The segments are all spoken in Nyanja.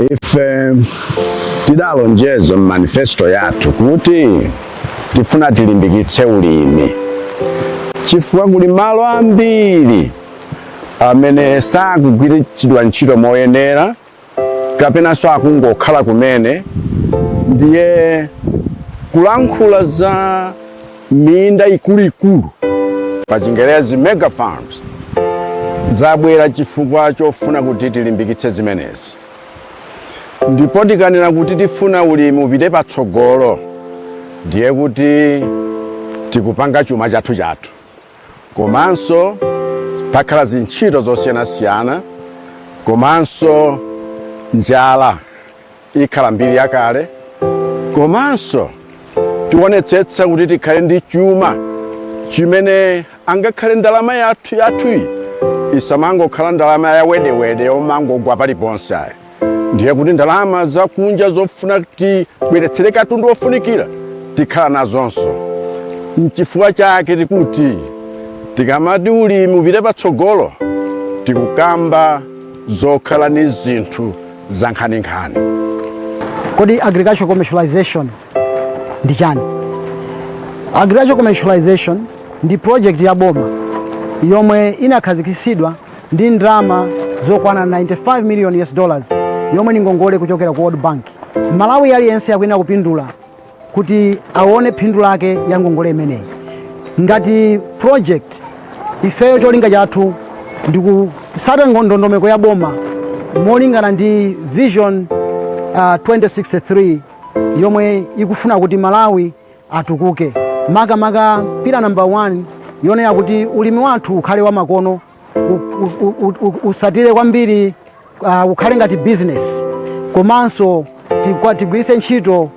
Ife tidalonjeza m'manifesto yathu kuti tifuna tilimbikitse ulimi, chifukwa kuli malo ambiri amene sakugwiritsidwa ntchito moyenera kapenanso akungokhala kumene. Ndiye kulankhula za minda ikuluikulu, pa Chingerezi mega farms, zabwera chifukwa chofuna kuti tilimbikitse zimenezi. Ndipo tikanena kuti tifuna ulimi upite patsogolo, ndiye kuti tikupanga chuma chathu chathu, komanso pakhala zintchito zosiyanasiyana, komanso njala ikhala mbiri yakale, komanso tionetsetsa kuti tikhale ndi chuma chimene angakhale ndalama yathu yathuyi isamangokhala ndalama ya wedewede yomangogwa paliponse ayi. Ndiye kuti ndalama zakunja zofuna tibweretsere katundu wofunikira tikhala nazonso. Nchifukwa chake tikuti tikamati ulimi upite patsogolo, tikukamba zokhala ni zinthu za nkhaninkhani. Kodi agricultural commercialization ndi chani? Agricultural commercialization ndi project ya boma yomwe inakhazikitsidwa ndi ndalama zokwana 95 million US dollars, yomwe ni ngongole kuchokera ku World Bank. Malawi aliyense akuyenera kupindula kuti aone phindu lake ya ngongole imeneyi. Ngati project, ifeyo cholinga chathu ndi kusata ndondomeko ya boma molingana ndi Vision 2063, yomwe ikufuna kuti Malawi atukuke, makamaka pillar number 1 yonena kuti ulimi wathu ukhale wamakono, usatire kwambiri, ukhale ngati business, komanso tigwiritse ntchito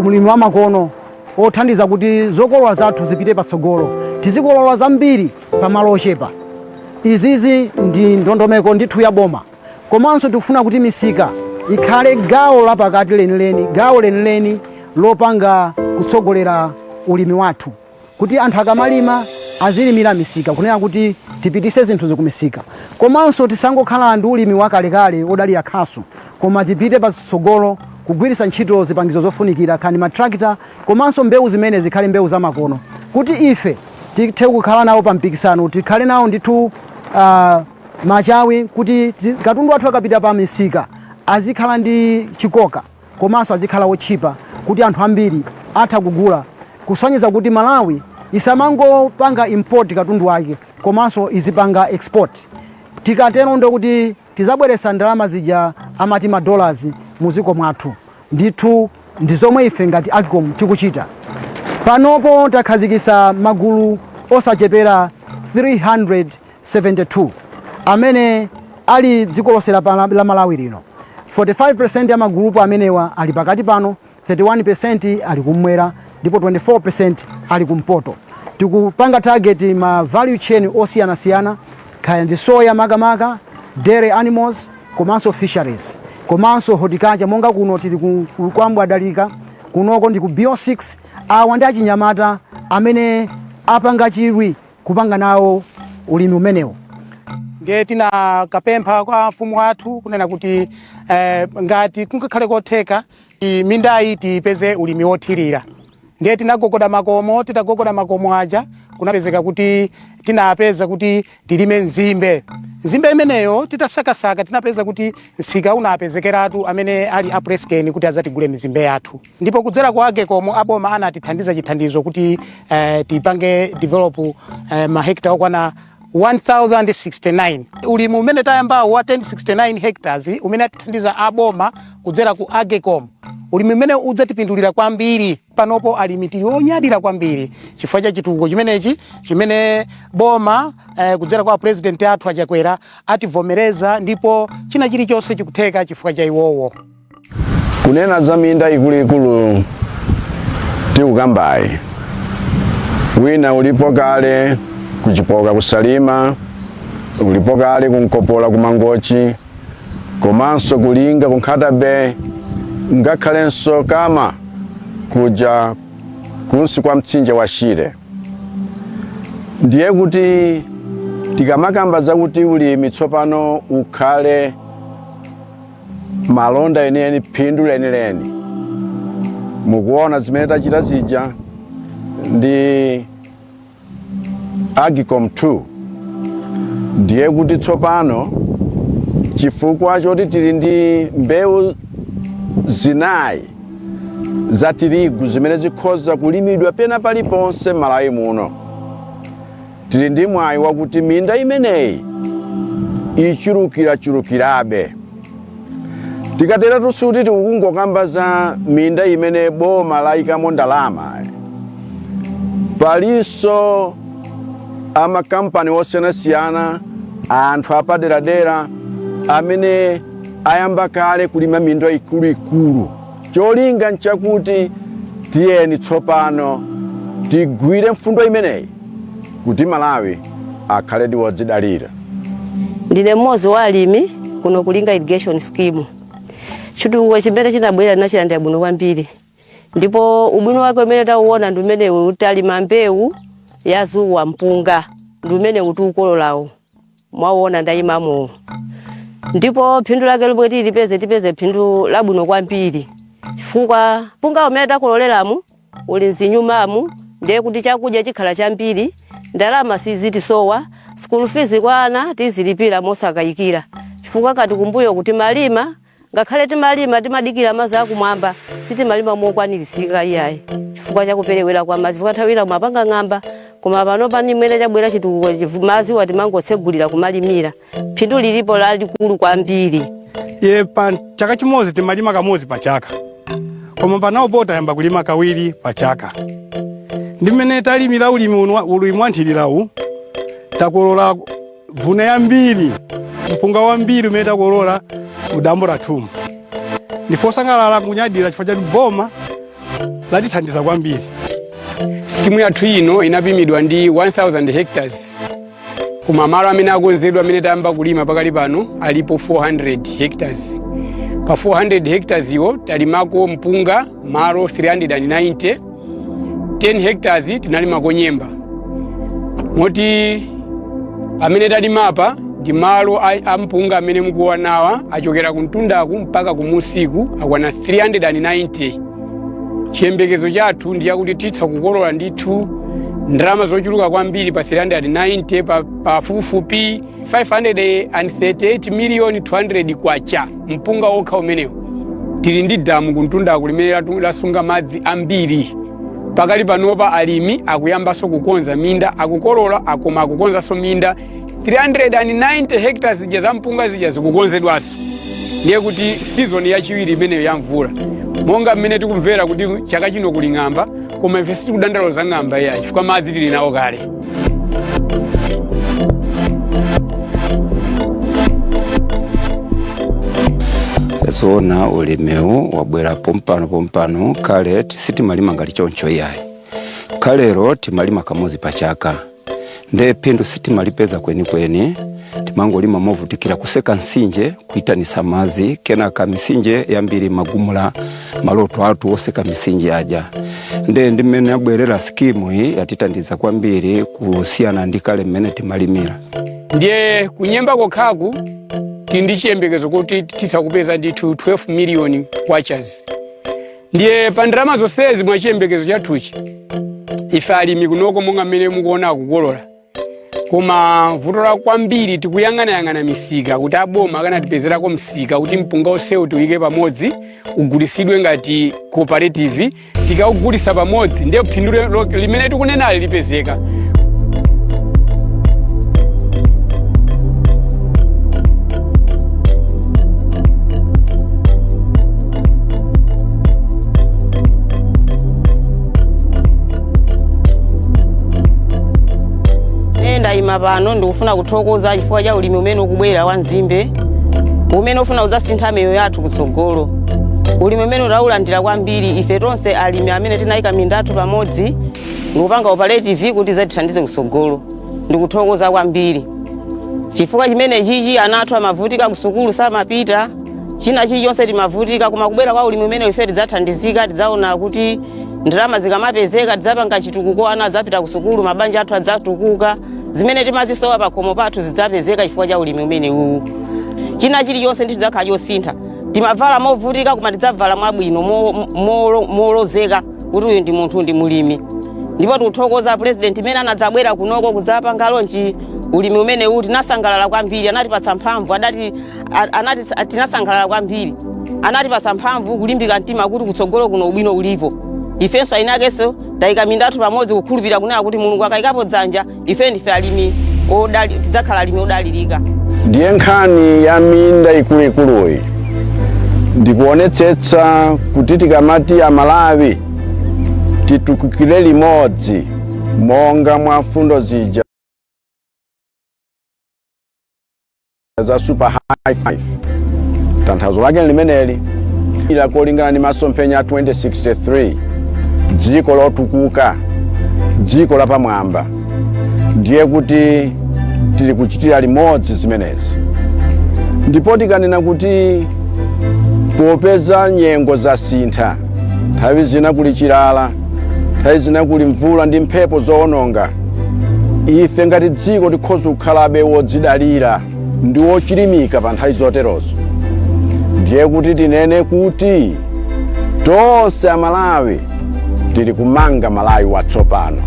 ulimi wamakono othandiza kuti zokolola zathu zipite patsogolo, tizikolola zambiri pamalo ochepa. Izizi ndi ndondomeko ndithu ya boma. Komanso tikufuna kuti misika ikhale gawo lapakati lenileni, gawo lenileni lopanga kutsogolera ulimi wathu, kuti anthu akamalima azilimira misika, kunena kuti tipitise zinthu zikumisika. Komanso tisangokhala ndi ulimi wakalekale odalira khasu, koma tipite patsogolo kugwiritsa ntchito zipangizo zofunikira, kani matrakita, komanso mbewu zimene zikhale mbewu zamakono, kuti ife tithe kukhala nawo pa mpikisano, tikhale nawo ndithu machawi, kuti katundu wathu akapita pa misika azikhala ndi chikoka, komanso azikhala wotchipa, kuti anthu ambiri atha kugula, kusonyeza kuti Malawi isamangopanga import katundu wake, komanso izipanga export. Tikatero ndekuti tizabweretsa ndalama zija amati ma dollars muziko mwathu. Ndithu ndi zomwe ife ngati AGCOM tikuchita panopo. Takhazikitsa magulu osachepera 372 amene ali dziko lonse la Malawi lino. 45% ya magulupu amenewa ali pakati pano, 31% ali kumwera, ndipo 24% ali kumpoto. Tikupanga target ma value chain osiyanasiyana, kaya ndi soya makamaka, dairy animals, komanso fisheries, komanso horticulture. Monga kuno tili kwa Mbwadalika, kunoko ndi ku BO6. Awa ndi achinyamata amene apanga chidwi kupanga nawo ulimi umenewu. Ndiye tinakapempha kwa mfumu athu kunena kuti ngati kungakhale kotheka mindayi tipeze ulimi wothirira. Ndiye tinagogoda makomo. Titagogoda makomo aja, kunapezeka kuti tinapeza kuti tilime nzimbe. Nzimbe imeneyo titasakasaka, tinapeza kuti msika unapezekeratu amene ali a Presscane, kuti azatigule mizimbe yathu. Ndipo kudzera kwa AGCOM, aboma anatithandiza chithandizo kuti tipange develop mahekta okwana 1069. Ulimi umene tayambawo wa 1069 hectares, umene atithandiza aboma kudzera ku AGCOM, ulimi umene udzatipindulira kwambiri. Panopo alimi tili onyadira kwambiri chifukwa cha chitukuko chimenechi chimene boma kudzera kwa president athu Achakwera ativomereza, ndipo china chilichonse chikutheka chifukwa cha iwowo. Kunena za minda ikuluikulu tikukambayi, wina ulipo kale kuchipoka kusalima, ulipo kale kunkopola kumangochi, komanso kulinga kunkhata Bay, ngakhalenso kama kuja kunsi kwa mtsinje wa Shire. Ndiye kuti tikamakamba zakuti ulimi tsopano ukhale Malonda enieni, phindu lenileni. Mukuona zimene tachita zija ndi Agcom 2, ndiye kuti tsopano chifukwa choti tili ndi mbewu zinayi za tirigu zimene zikhoza kulimidwa pena paliponse m'Malawi muno, tili ndi mwayi wakuti minda imeneyi ichulukirachulukirabe. Tikatero sikuti tikungokamba za minda imene boma layikamo ndalama, palinso amakampani osiyanasiyana, anthu apaderadera amene ayamba kale kulima minda ikuluikulu. Cholinga nchakuti tiyeni tsopano tigwire mfundo imeneyi kuti Malawi akhale ndi wodzidalira. Ndine mmodzi wa alimi kuno ku Linga Irrigation Scheme. Chitukuko chimene chinabwera nachilandira bwino kwambiri, ndipo ubwino wake umene tauona ndi umene utalima mbewu ya zuwa mpunga, ndi umene utiukololawo mwaona ndayimamo, ndipo phindu lake lomwe tilipeze, tipeze phindu labwino kwambiri, chifukwa mpunga umene takololeramu uli mzinyumamu, ndiye kuti chakudya chikhala chambiri, ndalama sizitisowa, school fees kwa ana tizilipira mosakayikira, chifukwa kati kumbuyo kuti malima, ngakhale timalima timadikira madzi akumwamba, sitimalima mokwanirisika iyayi, chifukwa chakuperewera kwa madzi, chifukwa nthawi ina umapanga ng'amba. Koma pano pani mwene chabwera chitukuko, madzi watimangotsegulira kumalimira, phindu lilipo lalikulu kwambiri. Ye pa chaka chimodzi timalima kamodzi pa chaka, koma panopo tayamba kulima kawiri pa chaka. Ndi mmene talimira ulimi uno, ulimi wa nthirirawu, takolola vuna yambiri, mpunga wambiri umene takolola mudambo lathumu. Ndife osangalala, kunyadira chifukwa chati boma latithandiza kwambiri. Skimu yathu ino inapimidwa ndi 1000 hectares, koma malo amene akonzedwa, amene tayamba kulima pakali pano, alipo 400 hectares. Pa 400 hectares iwo talimako mpunga malo 390, 10 hectares tinalimako nyemba. Moti amene talimapa ndi malo a mpunga amene mukuonawa, achokera kumtundaku mpaka kumusiku, akwana 390. Chiyembekezo chathu ndi chakuti titha kukolola ndithu ndalama zochuluka kwambiri pa 390, pafupifupi 538 miliyoni 200 kwacha mpunga wokha umenewo. Tili ndi damu kumtundaku limene lasunga madzi ambiri. Pakali panopa alimi akuyambanso kukonza minda, akukolola akoma akukonzanso minda. 390 hectares zija za mpunga zija zikukonzedwanso, ndiye kuti season yachiwiri imeneyo ya mvula, monga mmene tikumvera kuti chaka chino kuli ng'amba, koma ife sitikudandaula za ng'amba iyayi, chifukwa madzi tili nawo kale. Zoona, ulimewu wabwera pompano pompano. Kale sitimalima ngati choncho iyayi. Kalero timalima kamodzi pa chaka, nde phindu sitimalipeza kwenikweni. Timangolima movutikira, kuseka mtsinje, kuitanisa madzi, kenaka misinje yambiri magumula maloto athu oseka misinje aja. Nde ndi mmene abwerera skimu iyi yatithandiza kwambiri kusiyana ndi kale mmene timalimira. Ndiye kunyemba kokhaku tili ndi chiyembekezo kuti titha kupeza ndithu 12 million kwachas. Ndiye pa ndalama zonsezi, mwa chiyembekezo chathuchi, ife alimi kunoko, monga mmene mukuona, akukolola, koma vuto la kwambiri tikuyang'anayang'ana misika, kuti aboma akanatipezerako msika kuti mpunga onsewu tiuyike pamodzi, ugulisidwe ngati cooperative. Tikaugulisa pamodzi, ndiye phindu limene tikunenali lipezeka. Ine ndayima pano ndikufuna kuthokoza chifukwa cha ulimi umene ukubwera wa nzimbe, umene ufuna udzasintha miyoyo yathu kutsogolo. Ulimi umene taulandira kwambiri ife tonse alimi amene tinayika minda yathu pamodzi ndikupanga cooperative kuti idzatithandize kutsogolo. Ndikuthokoza kwambiri chifukwa chimene chichi ana athu amavutika kusukulu, samapita, china chilichonse timavutika, koma kubwera kwa ulimi umene ife tidzathandizika. Tidzaona kuti ndalama zikamapezeka tidzapanga chitukuko, ana adzapita kusukulu, mabanja athu adzatukuka, zimene timazisowa pakhomo pathu zidzapezeka chifukwa cha ulimi umene uwu. China chilichonse ndi chidzakhala chosintha. Timavala movutika, koma tidzavala mwabwino, molozeka kuti uyu ndi munthu, ndi mulimi. Ndipo tikuthokoza President imene anadzabwera kunoko kudzapanga launch ulimi umenewu. Tinasangalala kwambiri, anatipatsa mphamvu, adati anati tinasangalala kwambiri, anatipatsa mphamvu, kulimbika mtima kuti kutsogolo kuno ubwino ulipo. Ifenso ainakenso tayika minda yathu pamodzi, kukhulupirira kunena kuti Mulungu akayikapo dzanja, ife ndife alimi tidzakhala alimi odalirika. Ndiye nkhani ya minda ikuluikuluyi ndikuonetsetsa kuti tikamati Amalawi titukukire limodzi monga mwa mfundo zija za Super High Five, tanthauzo lake limeneli ila kolingana ndi masomphenya a 2063, dziko lotukuka, dziko lapamwamba. Ndiye kuti tili kuchitira limodzi zimenezi. Ndipo tikanena kuti popeza nyengo zasintha, nthawi zina kuli chilala, nthawi zina kuli mvula ndi mphepo zowononga, ife ngati dziko tikhoza kukhalabe wodzidalira ndi wochilimika pa nthawi zoterozo. Ndiye kuti tinene kuti tonse Amalawi tili kumanga Malawi watsopano.